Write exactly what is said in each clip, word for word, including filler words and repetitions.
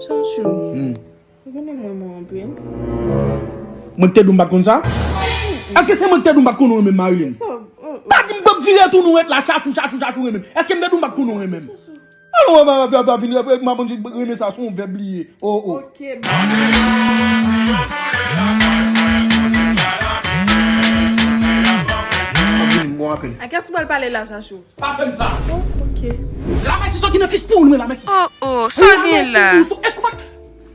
Chachou. Hmm. Ou konnen mwen, mwen anpil. Mwen te di w m pa t konn sa? Èske se mwen ki te di w m pa t konn ou renmen Marilyn? Sa, oh, oh. Pa di m p ap vire tou nou ret la, tchatchou, tchatchou, tchatchou, renmen m. Èske m te di w m pa t konn ou renmen m? Alò, mwen, mwen, mwen, mwen, mwen, mwen, mwen, mwen, mwen, mwen, sa se yon vèb li ye. Oh, oh. Ok, bye. Mwen vini, m gon apèl. A kiyès ou pral pale la, Chachou? Pa fè m sa. Oh, ok. Lamèsi, sa ki nan fistèl ou, mwen, Lamèsi. Oh, oh, sa w gen la? Lamèsi, èske w pa t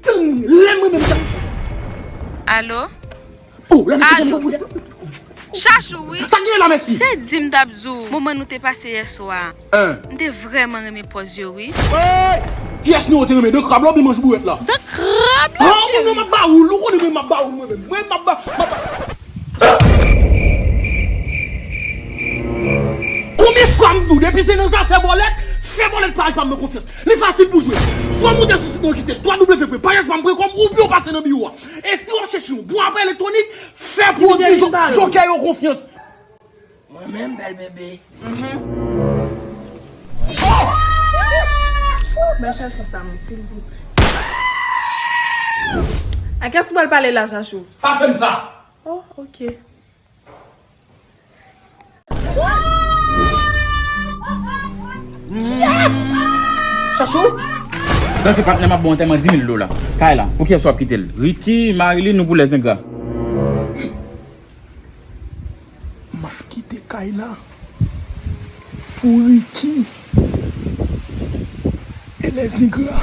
tann lè mwen menm t ap... Alo? Oh, Lamèsi, alo? Chachou, wi. Sa k gen, Lamèsi? Se di m t ap di w, moman nou te pase yè swa. Hein. M te vrèman renmen pòz yo, wi. Kiyès nan yo te renmen? Dan krab la oubyen manch bourèt la? Dan krab la, cheri. Ah, mwen menm m ap ba ou l, ou konnen mwen m ap ba ou l, mwen menm. Mwen m ap ba, m ap ba. Konbyen fwa m di w, depi se nan zafè bòlèt, fè bòlèt pa pa m nan konfyans. Li fasil pou jwe. Swa w monte sou sit mwen ki se w w w pwen payaj pa m pwen kòm oubyen w pase nan biwo a. E si w ap chèche yon bon apay elektwonik, fè pwodui jokè yo konfyans. Mwen menm, bèl bebe. Mhm. Ba Chachou sa mwen, silvouplè. A kiyès ou pral pale la, Chachou? Pa fè m sa. Oh, ok. Chachou? Tanke patnè m ap ba w antèman di mil dola. Kay la, pou kiyès w ap kite l? Ricky, Marilyn ou pou lèzengra? M ap kite kay la pou Ricky e lèzengra.